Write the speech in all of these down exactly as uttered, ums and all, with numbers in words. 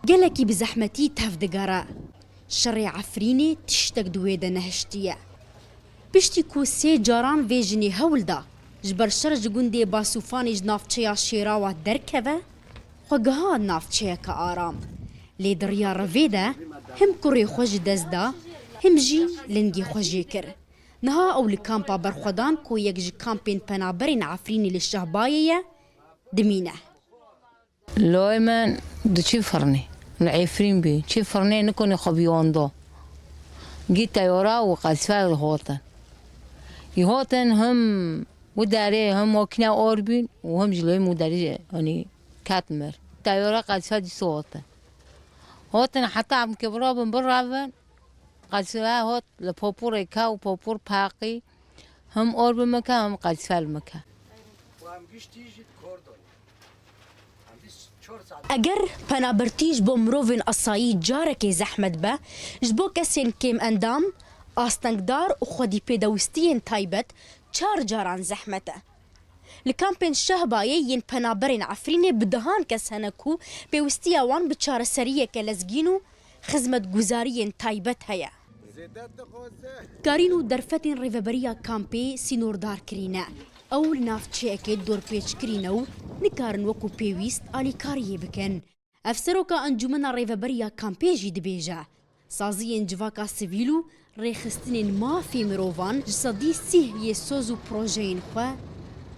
Gelekî bi zehmetî tev digere. Şerê Efrînê tiştek di wê de nehiştiye. Piştî ku sê caran vê jinê hewl da ji ber şer ji gundê Basûfanê ji navçeya Şêrawa derkeve, xwe giha navçeyeke aram. Lê di riya revê de him kurê xwe ji dest da, him jî lingê xwe jê kir. Niha ew li kampa berxwedan ku yek ji kampên penaberên Efrînê li Şehbayê ye, dimîne. Loyê min diçî firnê. Li Efrîn bî. Çî firnê nikonî xwe bî ondo. Gî teyora û qezfe hotin. Yî hotin him wi derê him makîne or bîn û him ji loyê min wi derê, yanî, ket mir. Teyora qezfe dîsa hotin. Hotin heta em ke birabin birabin. Qezfe hot li popûrê ke û popûr paqî. Him or bi min ke, him qezfe li min ke. Eger penabertî ji bo mirovên asayî carekê zehmet be, ji bo kesên kêmendam, astengdar û xwedî pêdewistiyên taybet çar caran zehmet e. Li kampên Şehbayê yên penaberên Efrînê bi dehan kes hene ku pêwistiya wan bi çareseriyeke lezgîn û xizmetguzariyên taybet heye. Karîn û derfetên rêveberiya kampê sînordar kirîne. Ew li navçeyekê dorpêç kirîne û nikarin wekû pêwîst alîkariyê bikin. Ev seroka Encûmena Rêveberiya Kampê jî dibêje, saziyên civaka sivîl û rêxistinên mafê mirovan ji sedî sîh yê soz û projeyên xwe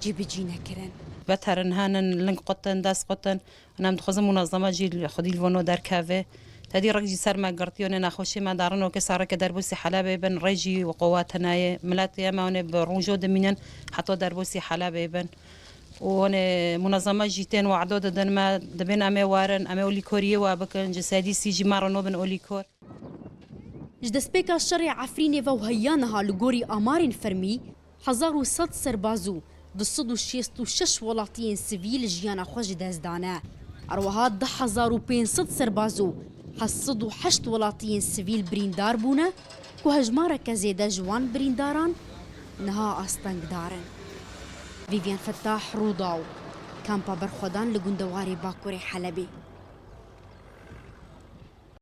cîbicî nekirin. Veterin henin, ling qutin, dest qutin. Em dixwazin munezeme jî li xwedî li vano derkeve. Tedî rek jî ser me girtiye, nê nexweşê me darin, o kesa reke derbasî Helebê bin, rê jî qowat hene ye. Miletê em e, hûn ê bi rûjo dimînin, heta derbasî Helebê bin. Û hûn ê munezeme jî tên wado didin me, dibên em ê werin, em ê wî lîkoriyê we bikin, ji sedî sî jî me re nobin o lîkor. Ji destpêka şerê Efrînê ve û heya niha li gorî amarên fermî, hezar û sed serbaz û du sed û şêst û şeş welatiyên sivîl jiyana xwe ji dest dane. Her wiha deh hezar û pênc sed serbaz û heft sed û heşt welatiyên sivîl birîndar bûne, ku hejmareke zêde ji wan birîndaran niha astengdar in. Vîvyen Fetah, Rûdaw, kampa berxwedan li gundewarê Bakurê Helebê.